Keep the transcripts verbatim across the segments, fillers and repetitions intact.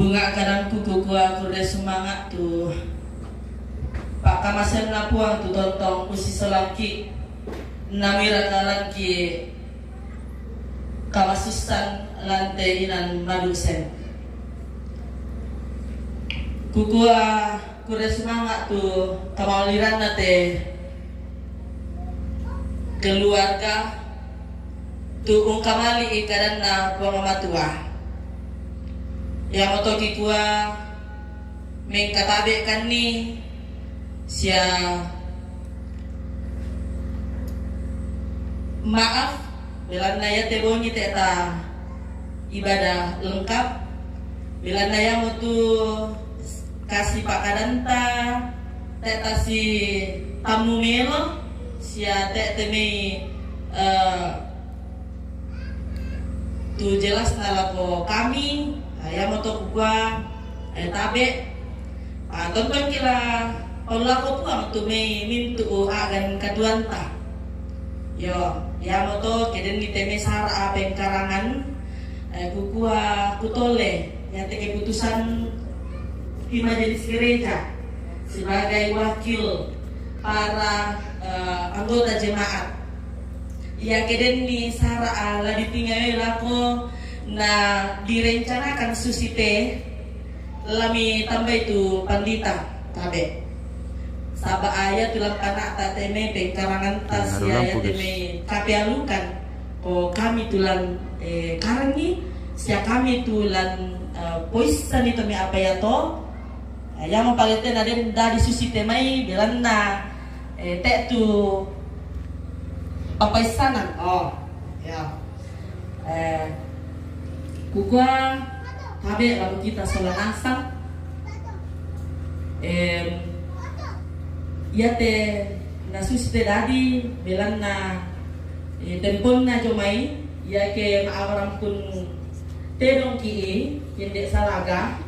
Bunga kadangku kukua kure sumanga' tu pakamasenna Puang tu tontong usisolangki, namira kalangki kamasussan lante inan madusen. Kukua kure sumanga' tu kamauliranna te keluarga tu ungkamali'i kadanna Puang Matua. Iamoto kikua mengkatabe'kanni sia maaf, belanna iate bongi te'ta ibadah lengkap, belanna iamotu kasi pakadanta te'ta si tammu melo sia te'te mei, eh, tu jelasna lako kami. Ah, iamoto kukua, eh, tabe', ah, tontongki la paulako Puang tu mei mintu' a'gan katuoanta. Yo, iamoto kedenni te mei sara' pengkarangan, eh, kukua kutole iate keputusan di majelis gereja sebagai wakil para, eh, anggota jemaat. Ia kedenni sara' la ditingae lako na direncanakan susi te, lami tambai tu pandita tabe'. Saba' ia tu lampana'ta te mei pengkaranganta sia ia te mei kapealukan ko kami tu lan, eh, karangi sia kami tu lan, eh, poissani to mei apa iato. Eh, iamo pale te na den dadi susi te mai belanna, eh, te tu papaissanan. Oh, ya. Eh, kukua tabe' lako kita sola nasang. Em, iate na susi te dadi belanna, eh, temponna jomai, iake ma'awarang pun tedongki i, kende salaga,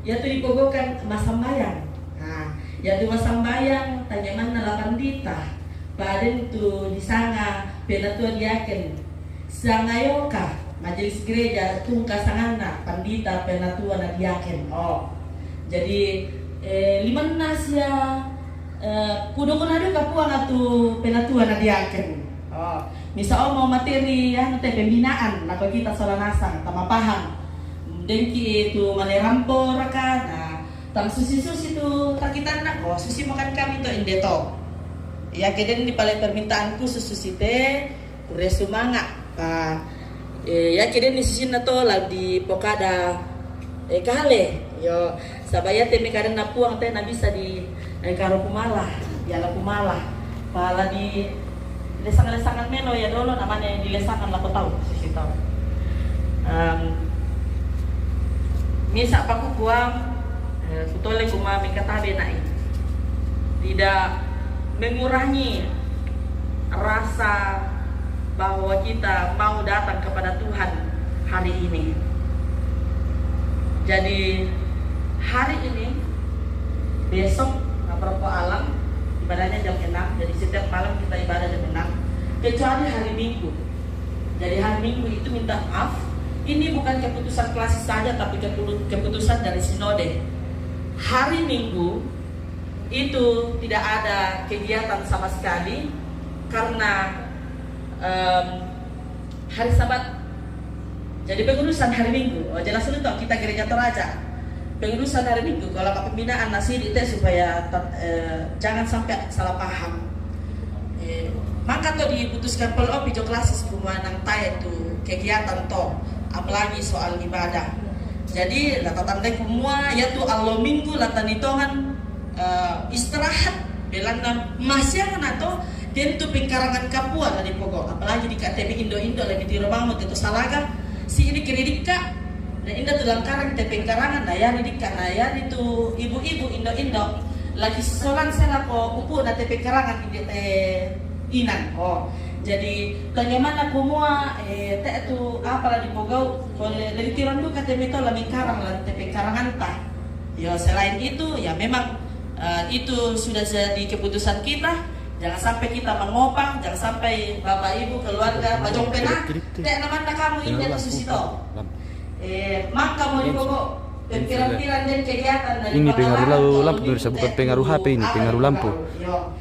iatu dipogokan masambayang. Nah, iatu masambayang tanyamanna la pandita, paden tu disanga penatua diaken. Sangayoka majelis gereja tungka sanganna pandita penatua na diaken. Oh. Jadi, eh, limanna sia, eh, kudoko naduka Puang atu penatua na diaken. Oh. Misa omo materi anu te pembinaan lako kita sola nasang, tamapahang. Dengki tu malerampo raka, na tang susi-susi tu takitanna, oh, susi makan kami to inde to. Ia kedenni pale permintaan khusus susi te, kure sumanga', pa, eh, ia kedenni sisinna to la dipokada, eh, kale, yo, saba' iate mei kadanna Puang te na bisa di, eh, karo kumala, diala kumala. Pa la di lesangan-lesangan melo ia dolo, namane dilesangan lako tau, sisi tau. Em, misa' pakukua, eh, kutole kuma mengkatabe' na'i. Tidak mengurangi rasa bahwa kita mau datang kepada Tuhan hari ini. Jadi, hari ini, besok, nah, berapa alam, ibadahnya jam enam, jadi setiap malam kita ibadah jam enam, kecuali hari Minggu. Jadi, hari Minggu itu minta maaf, ini bukan keputusan klasis saja, tapi kepulu-, keputusan dari sinode. Hari Minggu itu tidak ada kegiatan sama sekali karena, em, hari Sabat. Jadi pengurusan hari Minggu, oh, jelas dulu toh, kita Gereja Toraja. Pengurusan hari Minggu, kalau Pak pembinaan nasi di te supaya tet-, eh, jangan sampai salah paham. Eh, maka to diputuskan pole opi jo klasis kumua nang tae tu kegiatan to, apalagi soal ibadah. Jadi, la tatandai kumua, iatu allo Minggu la tanitongan, eh, istirahat, belanna masianna to, den tu pengkarangan kapua la dipogo, apalagi di K T P indo-indo la ditiro mamo te to salaga, si ini kiridikka, na inda tu langkarang te pengkarangan, na yari dikka, na yari tu ibu-ibu indo-indo, lagi sisolan selako upu na te pengkarangan inde te inan. Oh, jadi tanyamanna kumua, eh, te tu apa la dipogau, pole dari tiron duka te mito la mengkarang la te pengkaranganta. Ya, selain itu, ya memang, eh, itu sudah jadi keputusan kita. Jangan sampai kita mengopang, jangan sampai Bapak Ibu keluarga majong pena. Te namanna kamu inde to susito. Eh, maka mau dipogo. Ini pengaruh lau-, lampu, pemirsa, bukan pengaruh H P ini, pengaruh lampu.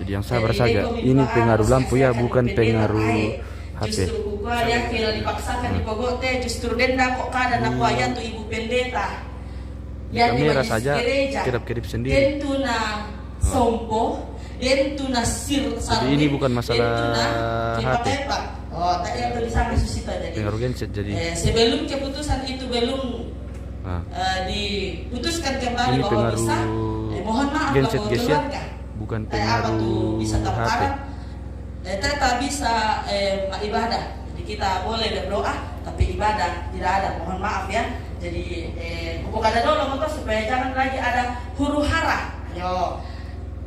Jadi yang sabar saja. Ini pengaruh lampu ya, bukan pengaruh H P. Justru kukua ya kira dipaksakan di pogote, justru denda kok kada na kua ya tu ibu pendeta. Ya, kamera saja, kedap-kedip sendiri. Tentu na sompo, tentu na sir. Jadi ini bukan masalah H P. Oh, tak ada tulisan di situ jadi. Pengaruh genset jadi. Eh, sebelum keputusan itu belum eh, diputuskan kembali bahwa bisa, eh, mohon maaf, genset geser, bukan pengaruh H P. Eh, tetap bisa, eh, ibadah. Jadi kita boleh berdoa, tapi ibadah tidak ada. Mohon maaf ya. Jadi, eh, pupuk ada dulu motor supaya jangan lagi ada huru hara. Yo,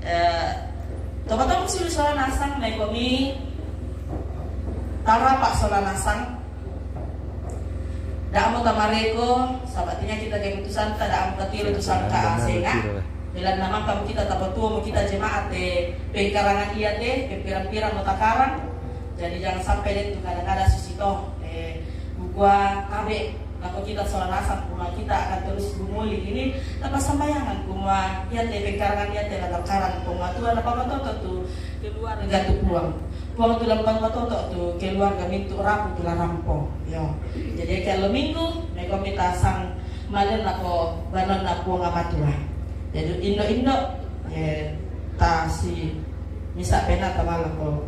eh, teman-teman sudah soal nasang, naik komi, tara pak soal nasang. Damo tamareko, sabatinya kita keputusan ta damo tatiro tu sangka asenga. Bilang namang kamu kita tapatuo mo kita jemaat te pengkarangan iya te, pepirang-pirang mo takarang. Jadi jangan sampai deh tu kada-kada susito. Eh, gua tabe, nako kita soal nasang kuma kita akan terus gumuli ini. Tapa sambayangan kuma iya te pengkarangan iya te na takarang kuma Tuhan apa matoto tu keluarga tu puang. Puang tu lampang matoto tu keluarga mintu rapu tu larampo. Yo. Jadi kalau minggu, meko mita sang malen nako banon na puang amatua. Jadi indo-indo, eh, ta si misa pena tamala ko.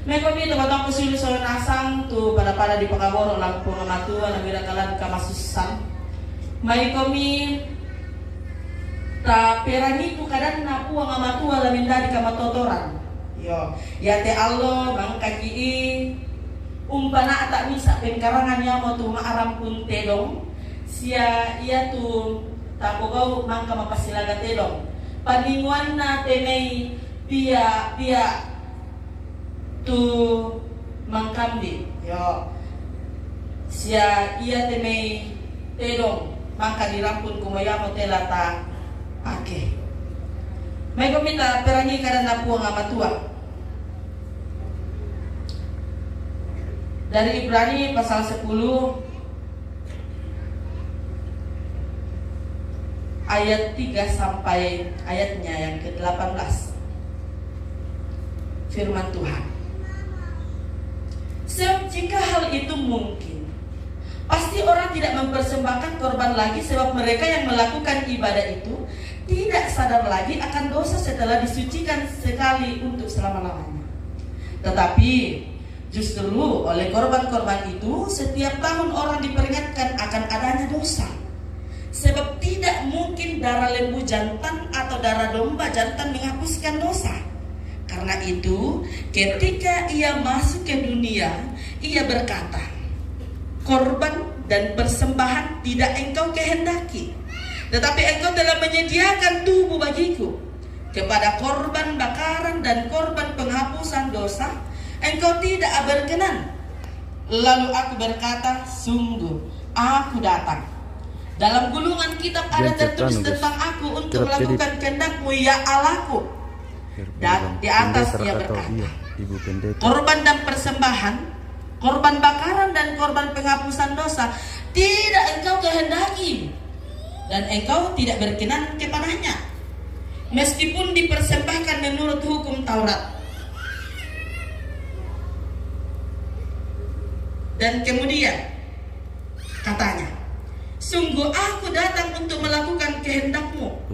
Meko mita batang ko sulu so nasang tu pada-pada di pakaboro lampung amatua na bira kalan kamasusan. Mai komi ta perangiku kadanna puang amatua la mindadi kamatotoran. Yo, iya te allo mangkaki i umpana ata misa pengkarangan yamo tu maarampun tedong sia iya tu tapogau mangka mapasilaga tedong. Paninguanna te mei pia pia tu mangkambi. Yo. Sia iya te mei tedong mangka dirampun kumoyamo tela ta ake. Mai komi ta perangi kadanna puang amatua. Dari Ibrani pasal sepuluh ayat tiga sampai ayatnya yang kedelapan belas. Firman Tuhan. Sebab jika hal itu mungkin, pasti orang tidak mempersembahkan korban lagi, sebab mereka yang melakukan ibadah itu tidak sadar lagi akan dosa setelah disucikan sekali untuk selama-lamanya. Tetapi justru oleh korban-korban itu, setiap tahun orang diperingatkan akan adanya dosa. Sebab tidak mungkin darah lembu jantan atau darah domba jantan menghapuskan dosa. Karena itu, ketika ia masuk ke dunia, ia berkata, "Korban dan persembahan tidak engkau kehendaki, tetapi engkau telah menyediakan tubuh bagiku kepada korban bakaran dan korban penghapusan dosa, engkau tidak berkenan." Lalu aku berkata, "Sungguh, aku datang." Dalam gulungan kitab ada tertulis tentang aku untuk melakukan kehendakmu, ya Allahku. Dan di atas ia berkata, "Korban dan persembahan, korban bakaran dan korban penghapusan dosa tidak engkau kehendaki, dan engkau tidak berkenan kepadanya, meskipun dipersembahkan menurut hukum Taurat." Dan kemudian katanya, "Sungguh aku datang untuk melakukan kehendakmu."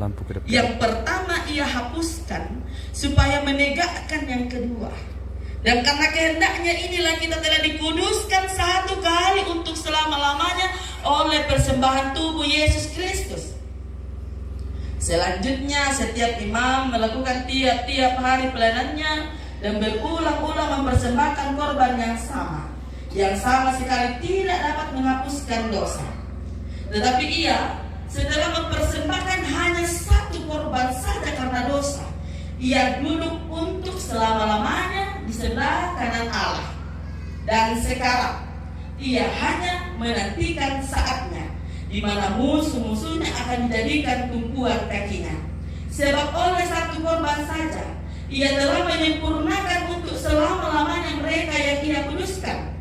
Yang pertama ia hapuskan, supaya menegakkan yang kedua. Dan karena kehendaknya inilah kita telah dikuduskan satu kali untuk selama-lamanya oleh persembahan tubuh Yesus Kristus. Selanjutnya, setiap imam melakukan tiap-tiap hari pelayanannya dan berulang-ulang mempersembahkan korban yang sama, yang sama sekali tidak dapat menghapuskan dosa. Tetapi ia, setelah mempersembahkan hanya satu korban saja karena dosa, ia duduk untuk selama-lamanya di sebelah kanan Allah. Dan sekarang, ia hanya menantikan saatnya di mana musuh-musuhnya akan dijadikan tumpuan kakinya. Sebab oleh satu korban saja, ia telah menyempurnakan untuk selama-lamanya mereka yang ia kuduskan.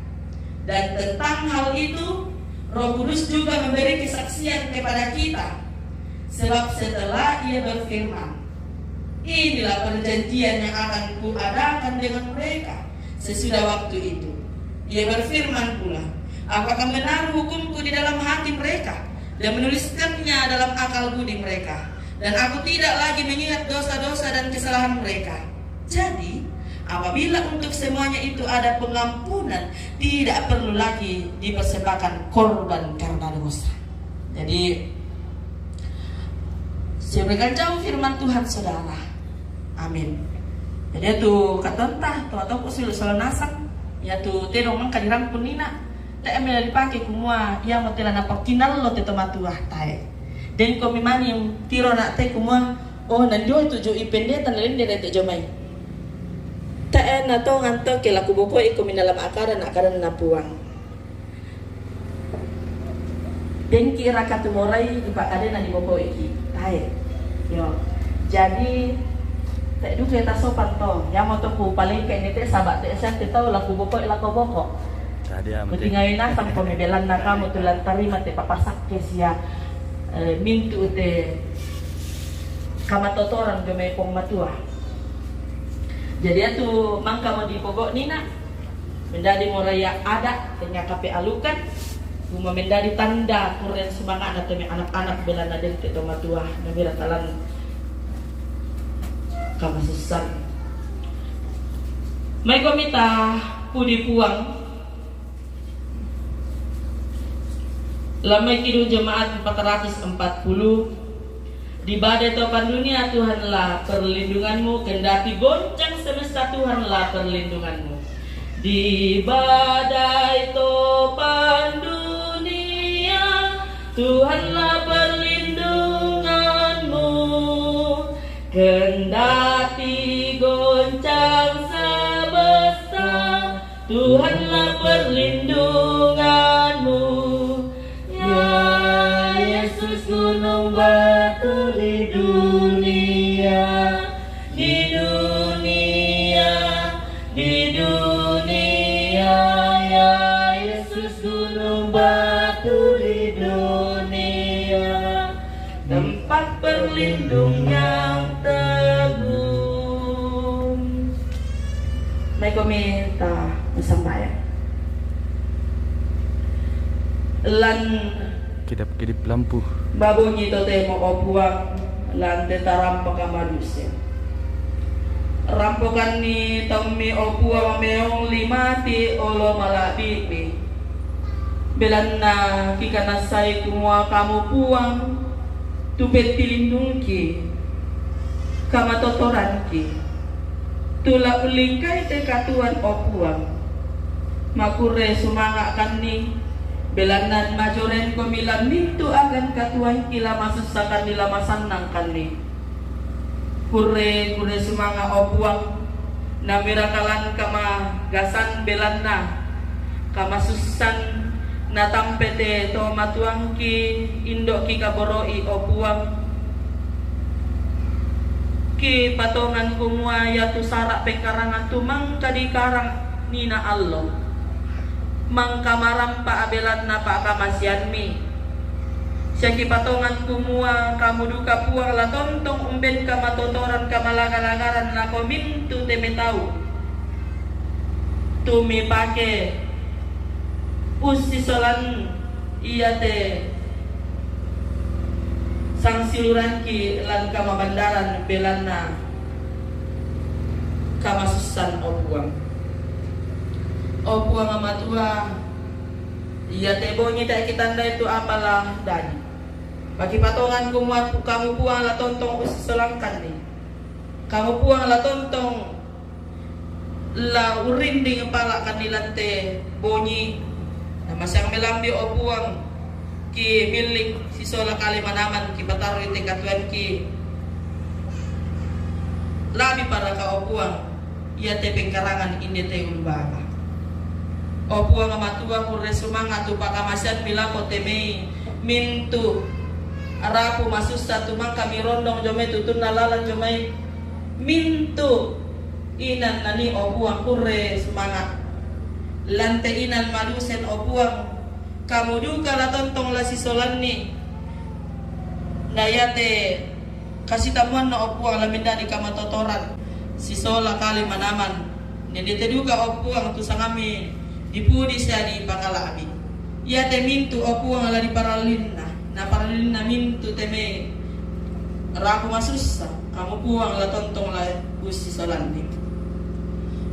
Dan tentang hal itu, Roh Kudus juga memberi kesaksian kepada kita, sebab setelah Ia berfirman, "Inilah perjanjian yang akan Kuadakan dengan mereka sesudah waktu itu." Ia berfirman pula, "Aku akan menaruh hukum-Ku di dalam hati mereka dan menuliskannya dalam akal budi mereka, dan Aku tidak lagi mengingat dosa-dosa dan kesalahan mereka." Jadi, apabila untuk semuanya itu ada pengampunan, tidak perlu lagi dipersembahkan korban karena dosa. Jadi, saya berikan jauh firman Tuhan, saudara. Amin. Jadi, itu katonta, tu atau ku sulu solo nasang, ya tu tedong mangka dirangkun nina, te ambil dipake kumua, ya mo tela napa kinal lo te tomatua, tae. Dan komi mani tiro na te kumua, oh, nandio tu jo ipendeta na lende rete jo mai. Tae na tongan toke laku boko iko mi dalam akada na akada na puang. Dengki raka tu morai di pakadena di boko iki. Tae. Yo. Jadi, te duke ta sopan to. Ya mo to ku paling ke ini te sabat te sen te tau laku boko lako boko. Tadi am te. Kutingai na sampo mebelan na kamu tulan tarima te papasakke sia, eh, mintu te kamatotoran jo mai pong matua. Jadi atu mangka mo dipogo nina. Mendadi mo raya ada tengah kape alukan. Kuma mendadi tanda kuren semangat na teme anak-anak bela na dente tomatua. Namira talan kamasussan. Mai komita pudi puang. Lamai Kidung Jemaat empat ratus empat puluh. Di badai topan dunia Tuhanlah perlindunganmu, kendati goncang semesta Tuhanlah perlindunganmu. Di badai topan dunia Tuhanlah perlindunganmu, kendati goncang semesta Tuhanlah perlindunganmu. Ya Yesus gunung batu di dunia, di dunia, di dunia. Ya Yesus gunung batu di dunia, tempat perlindung yang teguh. Mai komita masambayang. Lan kedap-kedip lampu. Babongi totemo, o Puang, lan te tarampaka manusia. Rampokanni taummi, o Puang, meong limati olo mala'bi'mi. Belanna kikanassai kumua Kamu, Puang, tu pettilindungki, kamatotoranki, tu la ullingkai te katuoan, o Puang. Makurre sumanga'kanni, belanna majorenkomi lan mintu agan katuoanki, la masussakanni, la masannangkanni. Kurre, kurre sumanga', o Puang, namirakalan kamagasan belanna kamasussan natampe te tomatuangki, indo'ki kaboro'i, o Puang. Kipatongan kumua iatu sara' pekkarangan tu mangka dikarang nina allo, mangka marampa' belanna pa'kamaseanmi. Sia kipatongan kumua Kamu duka, Puang, la tontong umben kamatotoran, kamalaga-lagaran lako mintu te metau tu mipake ussisolan iate sangsiuluranki lan kamabandaran belanna kamasussan, o Puang. O Puang Matua, iate bongi tae' kitandai tu apa la dadi. Pakipatongan kumua Kamu, Puang, la tontong ussisolangkanni. Kamu, Puang, la tontong la urrinding pala'kanni lan te bongi. Namaseang melambi, o Puang, kimillik sisola kale manaman kipatarui te katuoanki. Labi paraka, o Puang, iate pengkarangan inde te ulu baba. O Puang Matua, kurre sumanga' tu pa'kamaseanmi lako te mai mintu rapu masussa tu mangka mirondong jo mai tutunna lalan jo mai mintu inan nani, o Puang, kurre sumanga'. Lan te inan madusen, o Puang, Kamu duka la tontong la sisolanni. Na iate kasitamuanna, o Puang, la mendadi kamatotoran, sisola kale manaman. Nende te duka, o Puang, tu sangammi dipudi sia dipakala'bi. Iate mintu, o Puang, la diparallinna, na parallinna mintu te mai rapu masussa, kamu Puang la tontong la ussisolanni.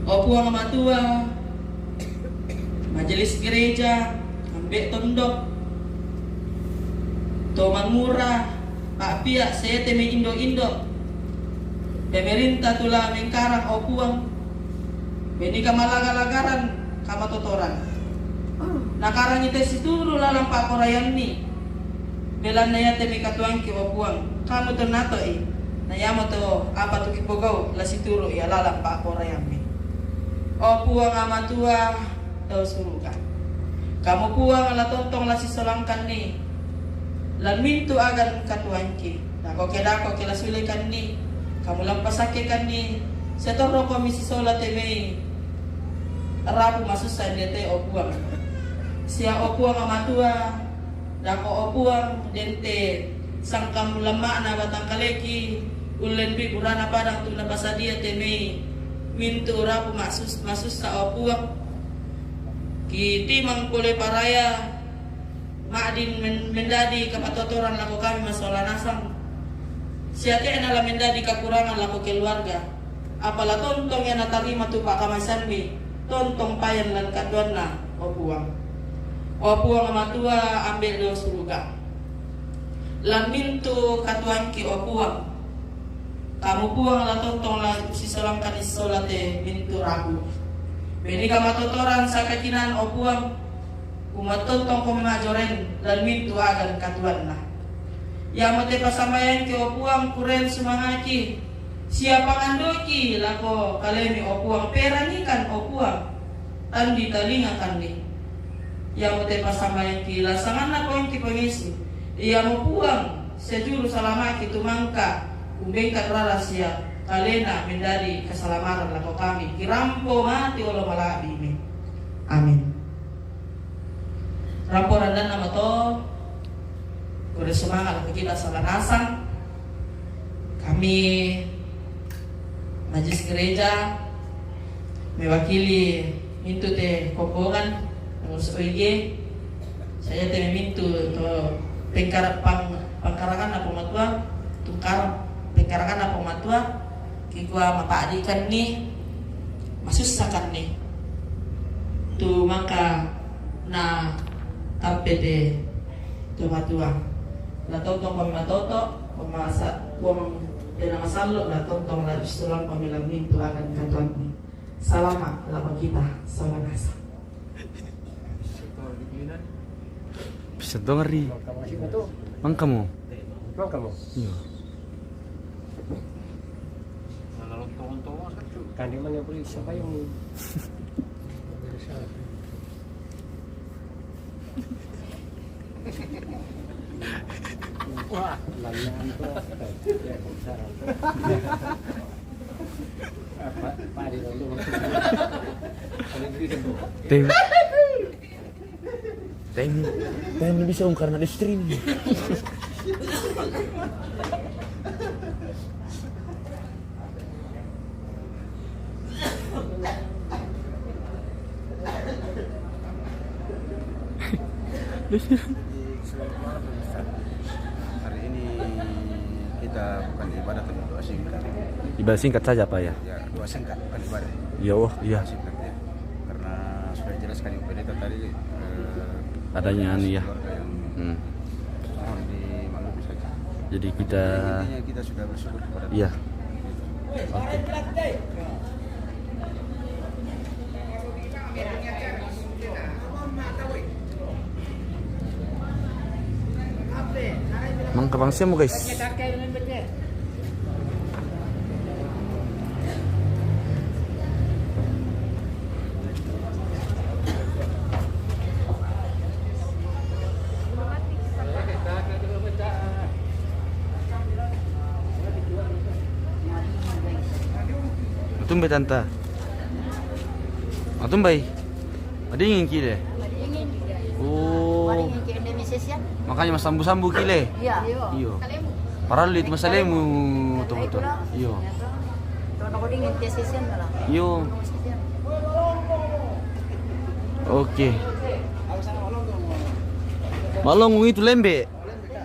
O Puang Matua, majelis gereja, ambe' tondok, to mangura, pa'pia', sia te mai indo-indo, pemerintah tu la mengkarang, o Puang, benni kamalaga-lagaran, kamatotoran. Nakarangi te situru lalang pa'poraiammi, belanna iate mai katuoangki, o Puang, kamu to nato'i, na iamoto apa tu kipogau' la situru ia lalang pa'poraiammi. O Puang Matua, dao suruga. Kamu Puang la tontong la sisolangkanni lan mintu' agan katuoangki. Dako ke, dako ke la sulekanni, kamu la pasakkekanni, sia torrokomi sisola te mai rapu masussa iate, o Puang. Sia, o Puang Matua, dako, o Puang, den te sangkam lemma'na batang kaleki, ullen dui' burana padang tu napasadia te mai mintu' rapu masus-, masussa, o Puang. Kitimang pole paraya, ma'din men-, mendadi kamatotoran lako kami masola nasang. Sia te'na la mendadi kakurangan lako keluarga. Apa la tontong ia natarima tu pa'kamaseammi, tontong payan lan katuoanna, o Puang. O Puang Matua, ambe' dao suruga. Lan mintu' katuoangki, o Puang. Kamu Puang la tontong la sisolangkan sisola te mintu' rapu. Benni kamatotoran sakakinaan, o Puang, kumatontongkomi ma'joren lan mintu' agan katuoanna. Iamote pasambayangki, o Puang, kuren sumanga'ki, sia pangandoki lako kalemi, o Puang, perangikan, o Puang, tandi talingakanni. Iamote pasambayangki, la sanganna poengki pangisi, iamo Puang, sia juru salama'ki tu mangka umbengkan rara sia kalena mendadi kasalamaran lako kami, kirampo mati olo mala'bi'mi. Amin. Rampo randanna mato, kure sumanga' lako kita sola nasang. Kami Majelis Gereja mewakili mintu' te kombongan, pengurus O I G, sia te mai mintu' to pengkara-, pang-, pangkaranganna Puang Matua, tungkar pengkaranganna Puang Matua, kikua mapa'dikanni, masussakanni. Tu mangka na tappe te to matua. La tontong kami matoto', pemasa-, pom-, pena masallo', la tontong la sisolang kami lan mintu' agan katuoammi. Salama' lako kita sola nasang. Bisa dongari. Mang kamu? Mang kamu? Iya. Kan dia mana boleh siapa yang Wah, lanjang tuh. Ya, bisa. Apa, Pak, di dalam. Tim. Tim. Tim bisa ungkar na istri ini. Jadi, selamat malam, Ustaz. Hari ini kita bukan ibadah, tapi doa singkat. Ibadah singkat saja, Pak, ya? Ya, doa singkat, bukan ibadah. Ya, oh, iya. Doa singkat, ya. Karena sudah jelaskan Ibu Pendeta tadi, eh, adanya anu, ya, keluarga yang, hmm, mohon dimaklumi saja. Jadi kita, intinya kita sudah bersyukur kepada, iya, Tuhan. Oke. Mang kabang siya mo, guys. Atumbai, Tanta. Atumbai. Madingin ki de. Madingin ki de. Oh. Makanya masambu-sambu ki le. Iyo. Parallu itu masalemu, betul-betul. Iyo. Iyo. Oke. Malongo itu lembe.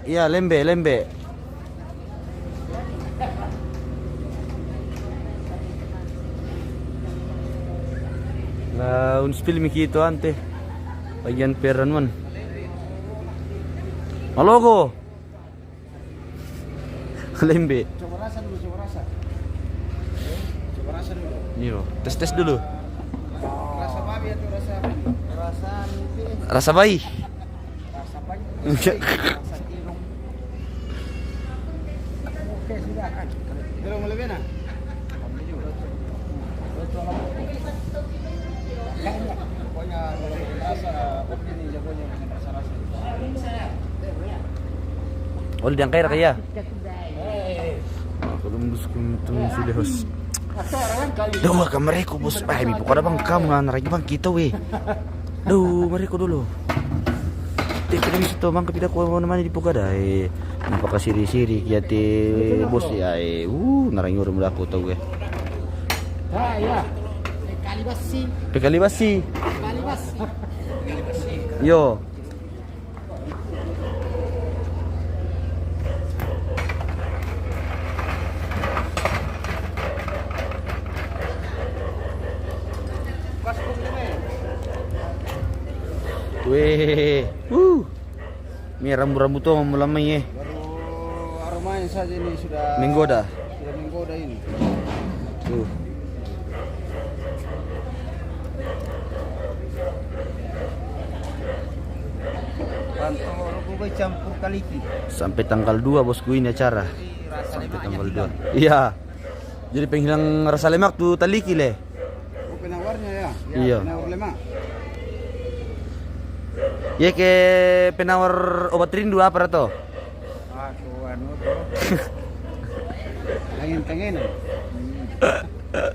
Iya, lembe, lembe. Na un-spill mi ki itu ante. Bagian peranuan. Malongo. Lembe. Coba rasa dulu, coba rasa. Coba rasa dulu. Iyo, tes-tes dulu. Rasa babi atau rasa apa ini? Rasa babi. Rasa babi. Rasa tilung. Oke, sudah. Belum lebih, nah? Pokoknya kalau rasa, oke nih, jagonya dengan rasa-rasa. Oh, di angkai raka ya? Columbus kuntung sudah, host. Duh, kamariku, bos. Ai, mi pokoknya bang kamu, anak bang kita, weh. Duh, mariku dulu. Te, kita bisa tahu bang, kita kuat mana di pokoknya, eh. Napakasiri-siri ki ate, bos, ya, eh. Uh, narangi orang muda aku tahu, eh. Ah, iya. Pekali basi. Pekali basi. Pekali basi. Yo. Weh, uh. Mi rambu-rambu tu mulai mai, eh. Baru aromanya saja ini sudah menggoda. Sudah menggoda ini. Tuh. Pantau, lu campur taliki. Sampai tanggal dua, bosku, ini acara. Sampai tanggal dua. Iya. Jadi penghilang rasa lemak tu taliki le. Oh, penawarnya ya? Iya. Penawar lemak. Iya, ke penawar obat rindu apa, Rato? Ah, tuh, anu, tuh. Pengen-pengen.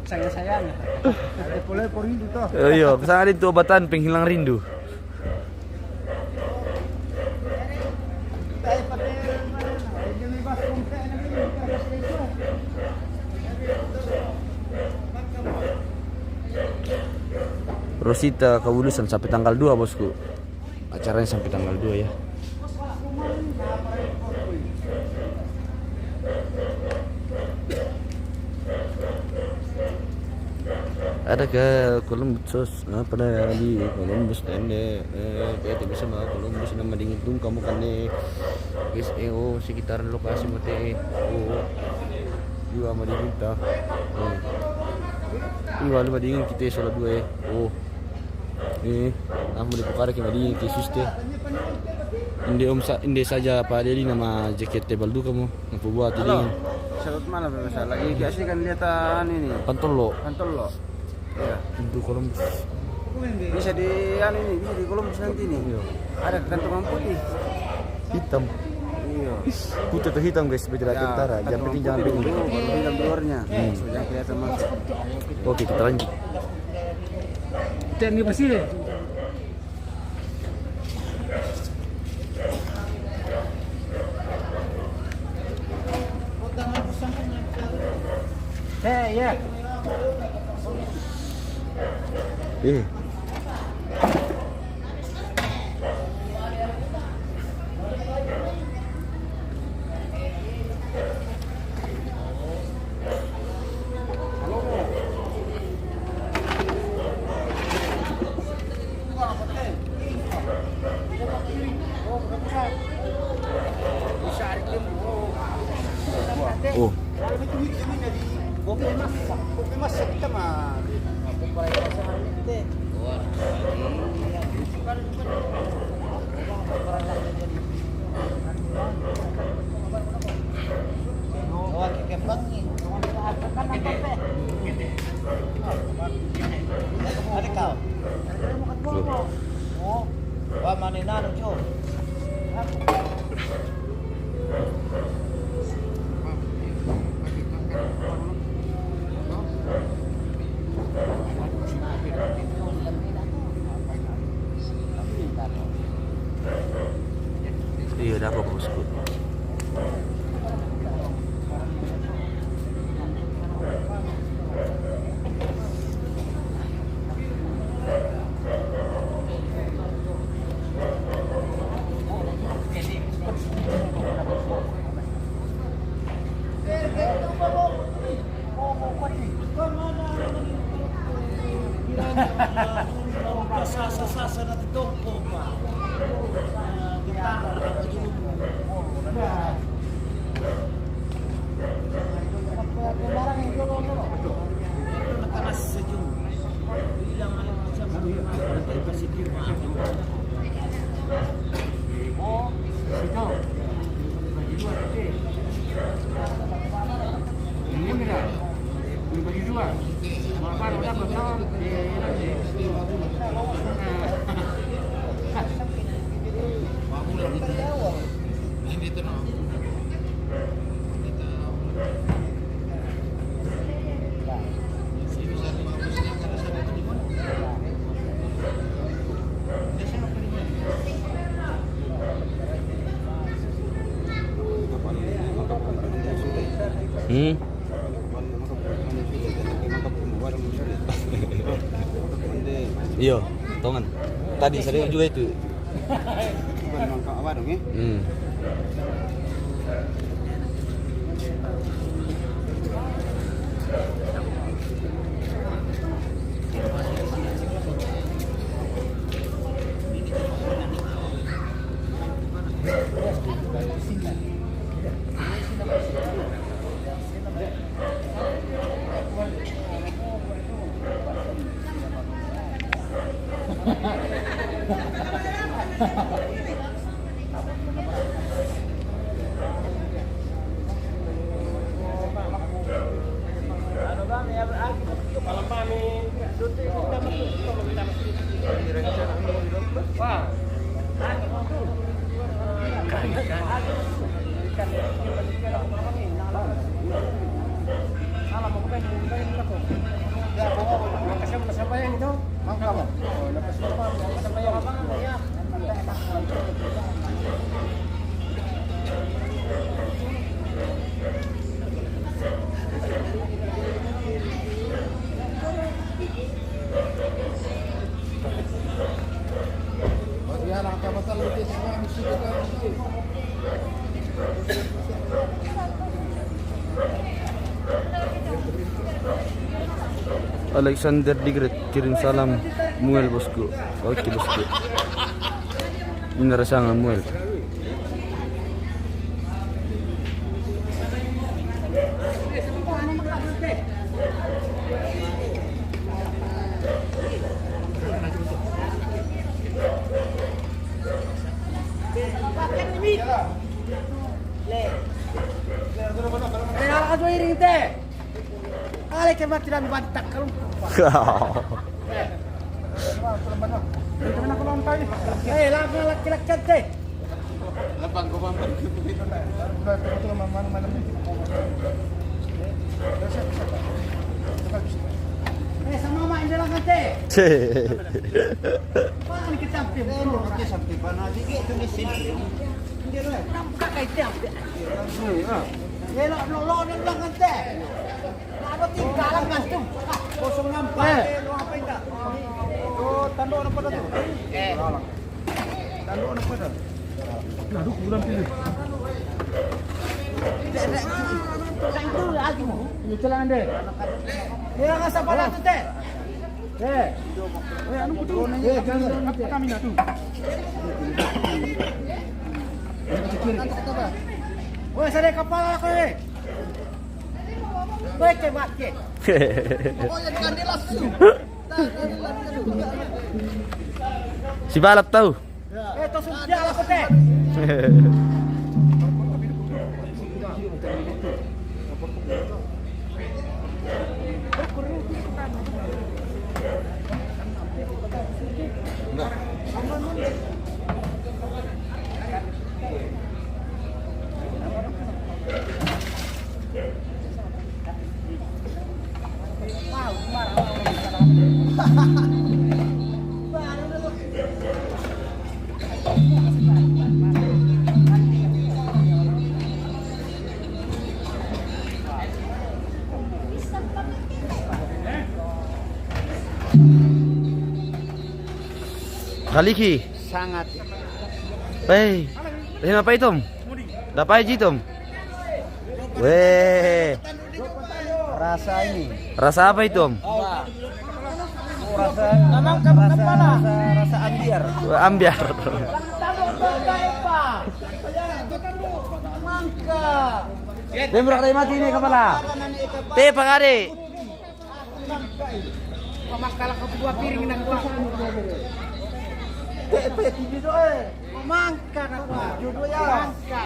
Sayang-sayang. Ada pula rindu tuh. Eh, iya, kesana ada itu obatan penghilang rindu. Rosita Kabulusan sampai tanggal dua, bosku. Acaranya sampai tanggal dua, ya. Ada ke Columbus, apa na di Columbus tende, eh, dia tidak bisa mau Columbus nama dingin tung kamu kan, eh. Guys, eh, oh, sekitaran lokasi mate, eh. Oh, juga sama dingin ta. Oh. Iya, lu dingin kita salah dua, eh. Oh. Eh, aku mau dipukar ke madi ke suste. Inde om sa, inde saja pa dia di nama jaket tebal duka mo. Nampu buat ini. Selamat malam, Pak Besar. Lagi kasih kan lihat, ah, anu ini. Pantolo. Pantolo. Iya. Untuk Columbus. Bisa di anu ini, bisa di Columbus nanti ini. Iya. Ada kantongan putih. Hitam. Iya. Putih atau hitam, guys, beda lagi utara. Yang penting jangan putih dulu, baru hitam di luarnya. Hmm. So, jangan kelihatan masuk. Oke, kita lanjut. Tengok pasti deh. Eh, iya. Eh. Oh. Ada kau. Wah, mana nanu, Jo? Iya, ada apa, bosku? Hmm. Iyo, tongan. Tadi saya juga itu. Hmm. Alexander the Great kirim salam Muel, bosku. Oke, bosku. Ini rasanya Muel. Eh, aja iring teh. Ale ke mati dan bantak kalau. Eh, lama laki-laki teh. Lapang ko, Bang. Eh, sama mak yang bilang kan teh. Mana kita sampai? Eh, mau kita sampai mana? Dikit tu di sini. Dia lah. Bukan kait dia. Iya, lo, lo, lo, dia bilang kan teh. Ada tinggalan mas tu. Kosong enam empat. Eh. Lo apa itu? Oh, tanduk apa dah tu? Eh. Tanduk apa dah? Aduh, kurang pilih. Itu lagi mau. Ini celana deh. Dia nggak sabar tu teh. Eh. Eh, anu betul. Eh, jangan, jangan, apa kami nak tu? Weh, saya kapal aku ni. Weh, ke mak ke. Oh, yang kan dia langsung. Si balap tahu. Eh, to suntiak lah, Kote. Liki. Sangat. Hei, ini apa itu? Dapat aja itu. Weh. Rasa ini. Rasa apa itu? Rasa, rasa, rasa ambiar. Ambiar. Tembak dari mati ini kepala. Teh, Pak Ade. Pamangkala ko dua piring nang ko. Pamangka na ko. Jodoh ya. Pamangka.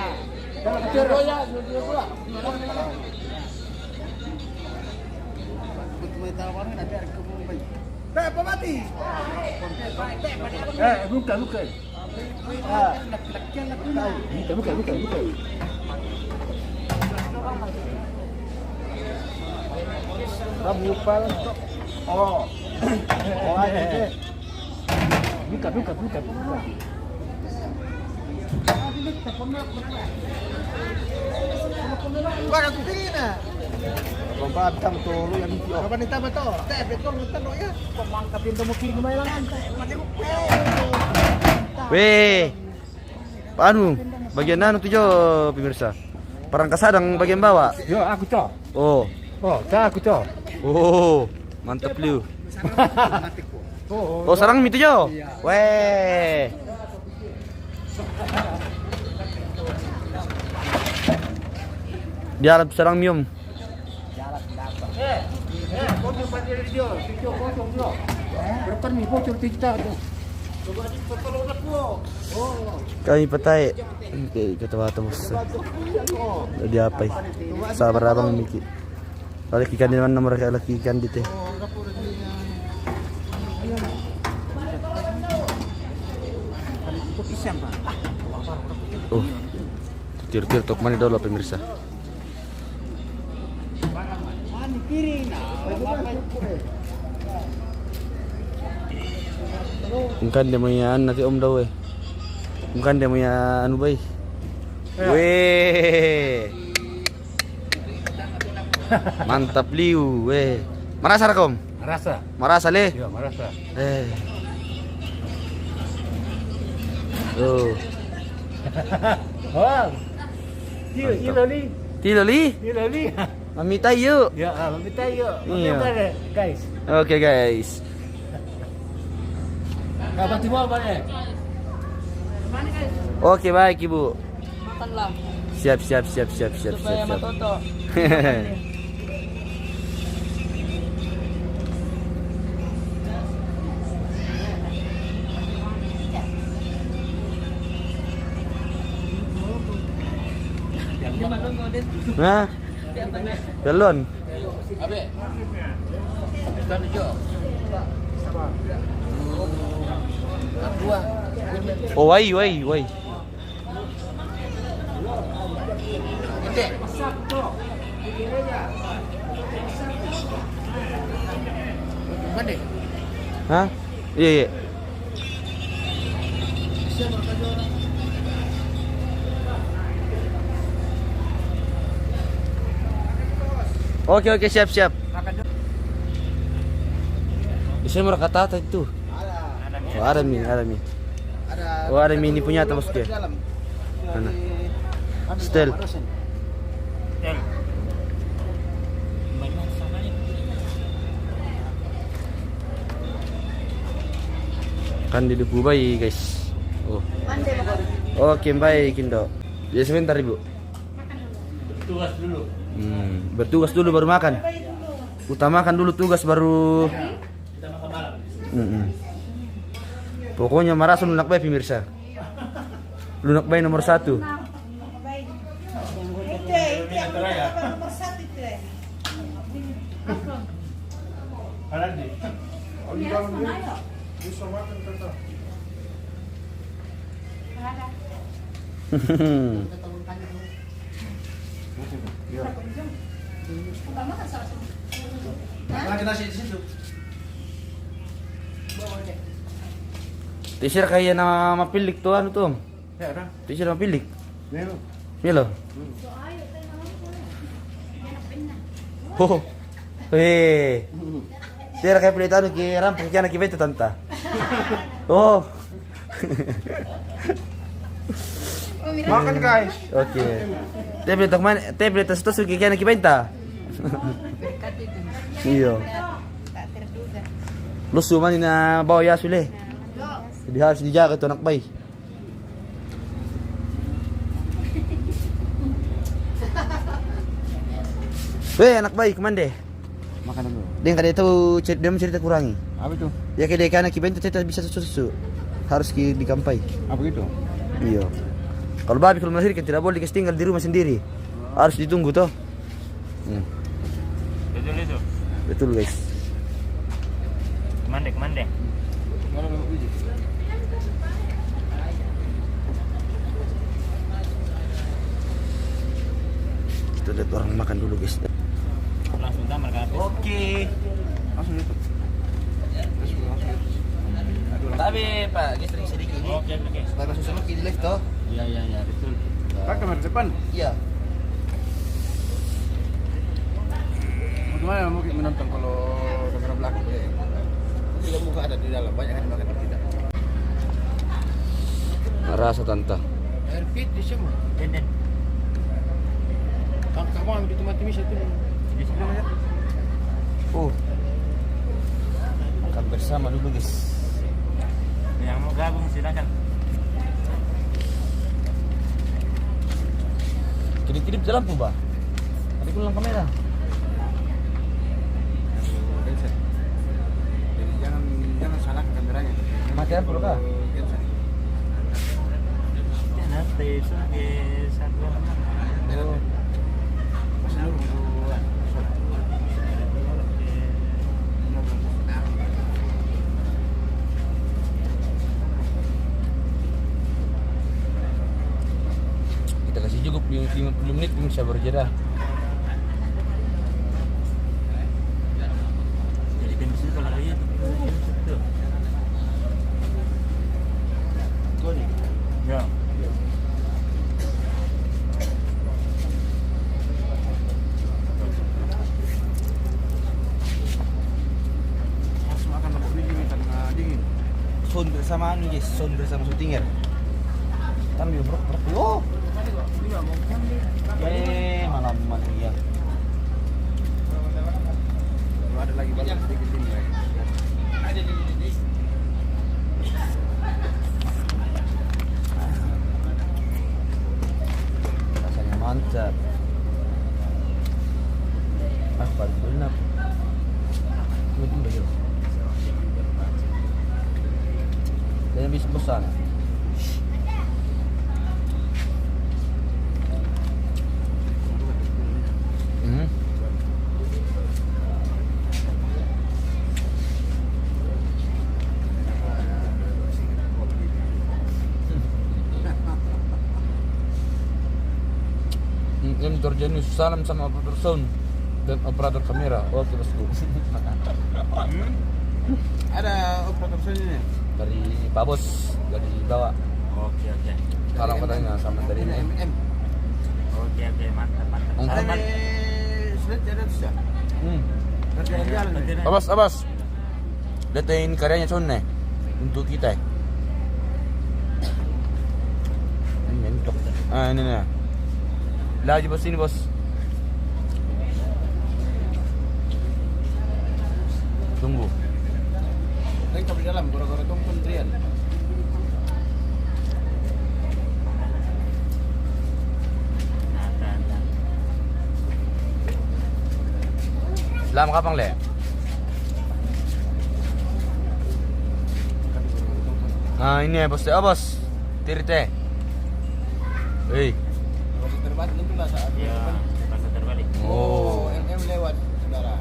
Jodoh ya, jodoh ya. Pamati. Eh, buka, buka. Buka, buka, buka. Kamu pal. Oh. Oh, ada. Buka, buka, buka, buka. Wah, aku pilih na. Bang Badang tuh, lu yang video. Kapan ditambah tuh? Teh, betul, betul, ya. Pamangka pintu mau pilih, lumayan. Weh. Anu, bagian anu tuh jo, pemirsa. Parang kasadang bagian bawah. Yo, aku, Cok. Oh. Oh, Cok, aku, Cok. Oh, mantap liu. Oh, oh, oh, sarang mi tuh jo. Iya. Weh. Biar sarang mium. Eh, eh, kau tu pasal dia, dia, dia, kau tu dia. Berapa ni bocor cerita tu? Coba di, kau tolong aku. Oh. Kami petai. Oke, kata batu bos. Jadi apa? Sabar abang Miki. Lagi ikan di mana, mereka lagi ikan di teh. Oh. Tir-tir tok mana dulu, pemirsa. Bukan dia punya anu nanti om daw eh. Bukan dia punya anu bay. Ya. Weh. Mantap liu weh. Marasa ra kom? Marasa. Marasa le. Iya, marasa. Eh. Oh. Wow. Tilo, mantap. Tilo li. Tilo li? Tilo li. Mamitai yu. Ya, ah, mamitai yu. Iya. Oke, guys. Oke, guys. Nah, bantu bawa, Pak, ya? Oke, baik, Ibu. Makanlah. Siap, siap, siap, siap, siap, siap, siap. Supaya matoto. Hah? Belon. Abe. Tuan Jo. Dua. Oh, wai, wai, wai. Hah? Iya, iya. Oke, oke, siap, siap. Bisa merekatata itu. Oh, ada mi, ada mi. Oh, ada mi ini punya atas bosku. Mana? Setel. Kan di duku bay, guys. Oh. Oke, bay, Kindo. Ya, sebentar, Ibu. Bertugas dulu. Hmm, bertugas dulu baru makan. Utamakan dulu tugas baru. Kita makan malam. Mm-mm. Pokoknya marasa lunak bay, pemirsa. Lunak bay nomor satu. Itu, itu yang nomor satu itu. Ada di. Lagi nasi di situ. Tisir kaya na mapilik tu anu tu. Ya, dah. Tisir mapilik. Melo. Melo. Oh. Eh. Tisir kaya pilik anu ki ram pakai anak kita tanta. Oh. Makan, guys. Oke. Te beli tak mana? Te beli tas tas ke kena kibain ta? Iyo. Lusu mani na bawa ya sule. Jadi harus dijaga tu anak bayi. Weh, anak bayi, kemande? Makan dulu. Dia kada tahu cer-, dia cerita kurangi. Apa itu? Ya, kada kana kibain tu cerita bisa susu-susu. Harus ki dikampai. Apa gitu? Iyo. Kalau babi kalau melahirkan tidak boleh dikasih tinggal di rumah sendiri. Harus ditunggu toh. Hmm. Betul itu. Betul, guys. Kemande, kemande. Kita lihat orang makan dulu, guys. Langsung tambah kan? Oke. Langsung itu. Tapi Pak, geser sedikit ini. Oke, oke. Supaya masuk semua ke live toh. Iya, iya, iya, betul. Pak, kamera depan. Iya. Bagaimana mungkin menonton kalau kamera belakang boleh? Tidak, muka ada di dalam, banyak yang makan kita. Rasa tanta. Air pit di semua. Den, den. Kamu ambil tomat timis itu. Di sebelah ya. Oh. Makan bersama dulu, guys. Yang mau gabung, silakan. Kedip-kedip jalan pun, Bah. Tadi pulang kamera. Jadi jangan, jangan salahkan kameranya. Mati apa, Kak? Jangan. Kita kasih cukup lima puluh menit, bisa berjeda. Jadi tim situ kalau iya tuh. Ya. Harus makan lombok biji nih karena dingin. Sound bersama anu, guys, sound bersama syuting ya. Kami bro, bro. Oh. Eh, malam malam ya. Kalau ada lagi banyak sedikit ini ya. Rasanya mantap. Ah, baru benar. Ini pun baju. Dan habis besar. Hmm. Hmm, M Torjanius, salam sama operator sound dan operator kamera. Oke, bosku. Hmm? Ada operator sound ini? Dari Pak Bos, dari bawah. Oke, oke. Salam katanya sama dari M M. Oke, oke, mantap, mantap. Ada di Selat ada susah. Hmm. Kerja jalan nih. Awas, awas. Datang karyanya Sonne untuk kita. Ini mentok. Ah, ini nah. Lagi bos, ini bos. Tunggu. Lengkap di dalam, gara-gara tunggu antrian. Lama kapang le? Nah, ini ya bos, ya bos. Tirte. Hei. Masih terbalik itu lah saat. Iya, masa terbalik. Oh. M M lewat, saudara.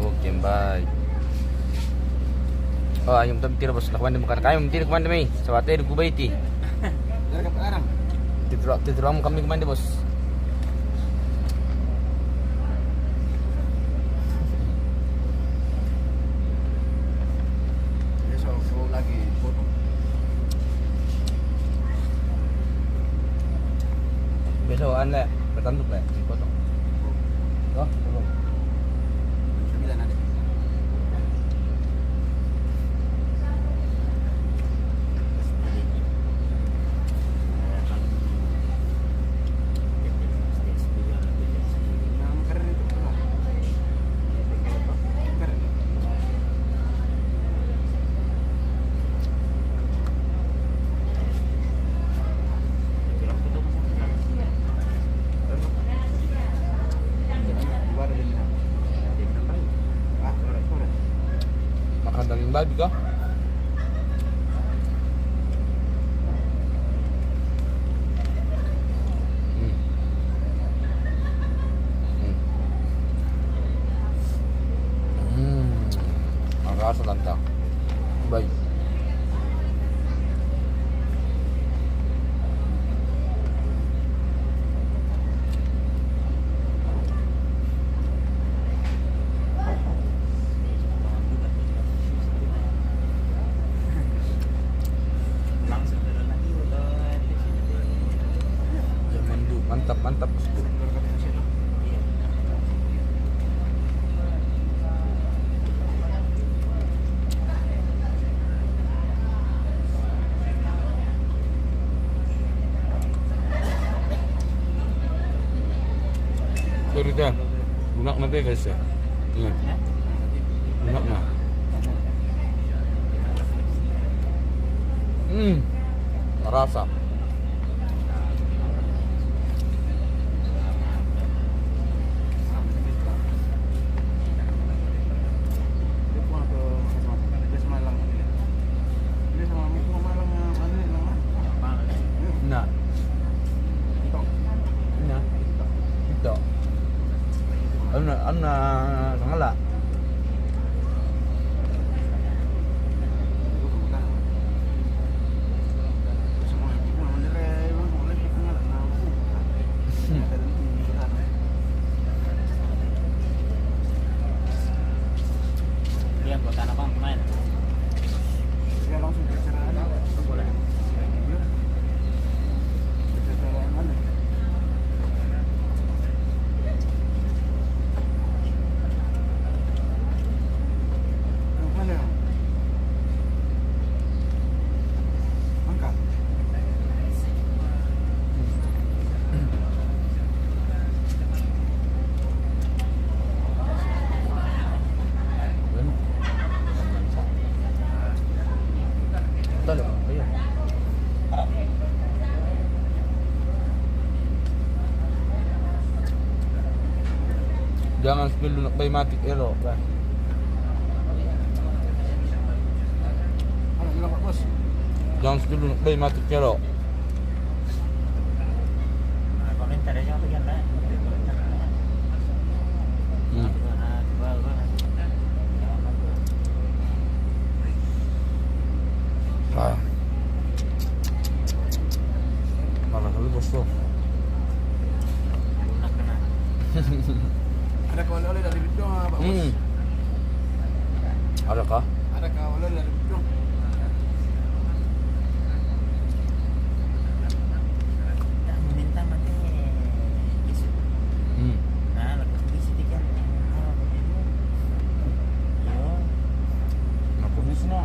Oke, bye. Oh, ayam tampir bos, nak mandi bukan kami, mesti nak mandi mai. Sawate di kubaiti. Dari ke sekarang. Tidur, tidur kamu kami kemana bos? Besok, besok lagi potong. Besok anda bertanduk lah, dipotong. Oh, belum. Daging babi kah? Hmm. Hmm. Hmm. Ang lasa lang ta. Bay. Zaman dulu, mantap, mantap, bosku. Sorry, dah. Lunak nanti, guys, ya. Ingat. Lunak, nah. Hmm. Rasa. Na. Na. Ito. Ano na, ano na, sangala. Iya, buat anak, Bang, pemain. Iya, langsung bicara aja. Boleh. Iya. Bicara mana? Jangan spill lunak bay matik elo, kan. Jangan spill lunak bay matik elo. Komentar aja, apa ya, Mbak? Hmm. Ah. Marah dulu, bos, tuh. Ada kau oleh-oleh dari Bidong, Pak Bos? Hmm. Ada kah? Ada kau oleh-oleh dari Bidong? Minta mati. Hmm. Nah, lagu sedikit. Yo. Nah, kondisinya.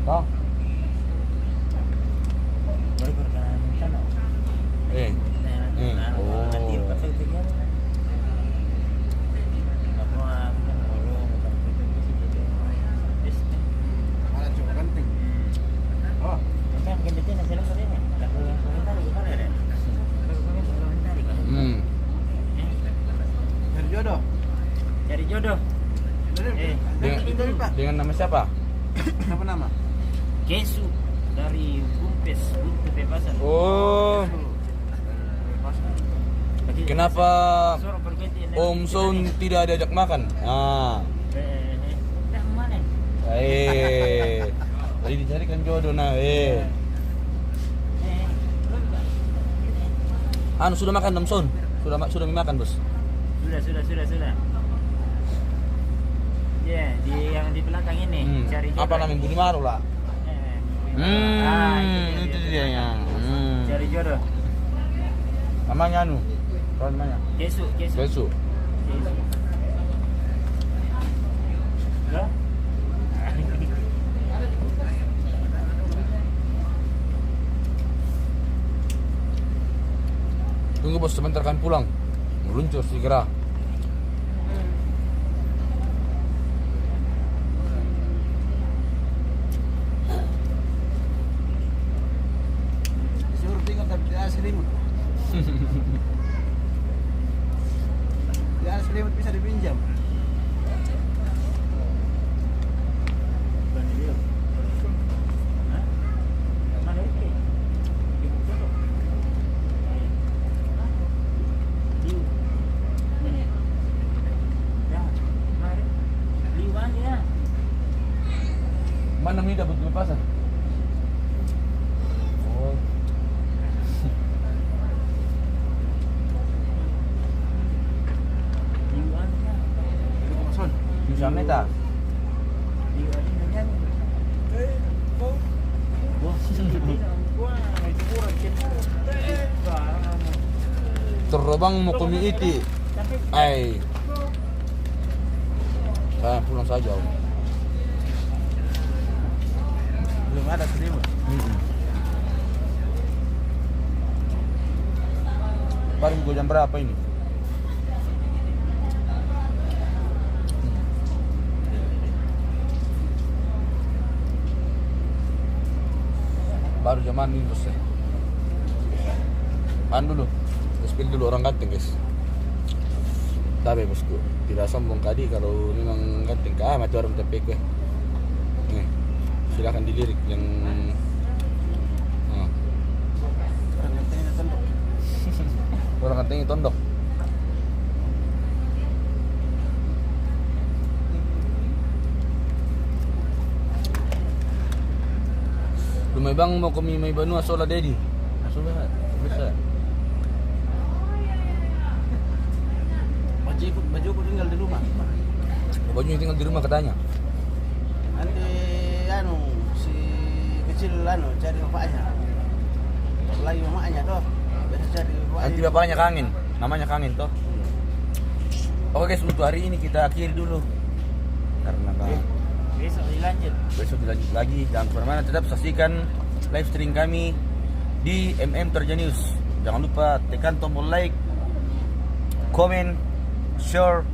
Toh? Eh. Eh. Oh. Hmm. Cari jodoh. Cari jodoh. Dengan, dengan nama siapa? Siapa nama? Kesu dari Bumpes, Buntu Pepasan. Oh. Kenapa Om Son tidak diajak makan? Ah. Eh. Tadi dicarikan jodoh, nah, eh. Anu, sudah makan, Om Son? Sudah ma-, sudah makan, Bos? Sudah, sudah, sudah, sudah. Ya, di, yang di belakang ini, hmm, cari jodoh. Apa namanya? Buni Maru lah. Hmm, itu dia ya. Hmm. Cari jodoh. Namanya anu, apa namanya? Kesu, Kesu. Kesu. Tunggu, Bos, sebentar kan pulang. Meluncur segera. Suruh tinggal tapi dia selimut. Dia selimut bisa dipinjam. Mana mi dapat lepasan? Oh. Bisa meta. Terobang mau kumi iti. Ai. Ah, pulang saja. Belum ada seribu. Mm-mm. Baru juga jam berapa ini? Baru jam enam ini, bos. Anu dulu. Spill dulu orang ganteng, guys. Tapi, bosku, tidak sombong kadi kalau memang ganteng kah, mati orang tepi kue. Nih, silakan dilirik yang, ah. Orang gantengnya tondok. Lumai bang mau kami mai banua sola dedi. Nah, sudah bisa. Bajuku, bajuku tinggal di rumah. Bajunya tinggal di rumah katanya. Nanti anu, si kecil anu cari bapaknya. Lagi mamanya toh. Biasa cari bapaknya. Nanti bapaknya kangen, mamanya kangen toh. Oke guys, untuk hari ini kita akhiri dulu. Karena besok dilanjut. Besok dilanjut lagi. Jangan kemana-mana, tetap saksikan live stream kami di M M Terja News. Jangan lupa tekan tombol like, comment, share.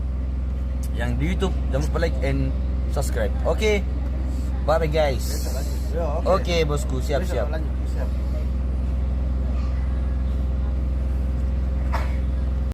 Yang di YouTube jangan lupa like and subscribe. Oke. Bye bye guys. Besok lanjut. Ya, oke. Oke, bosku, siap, siap. Besok lanjut.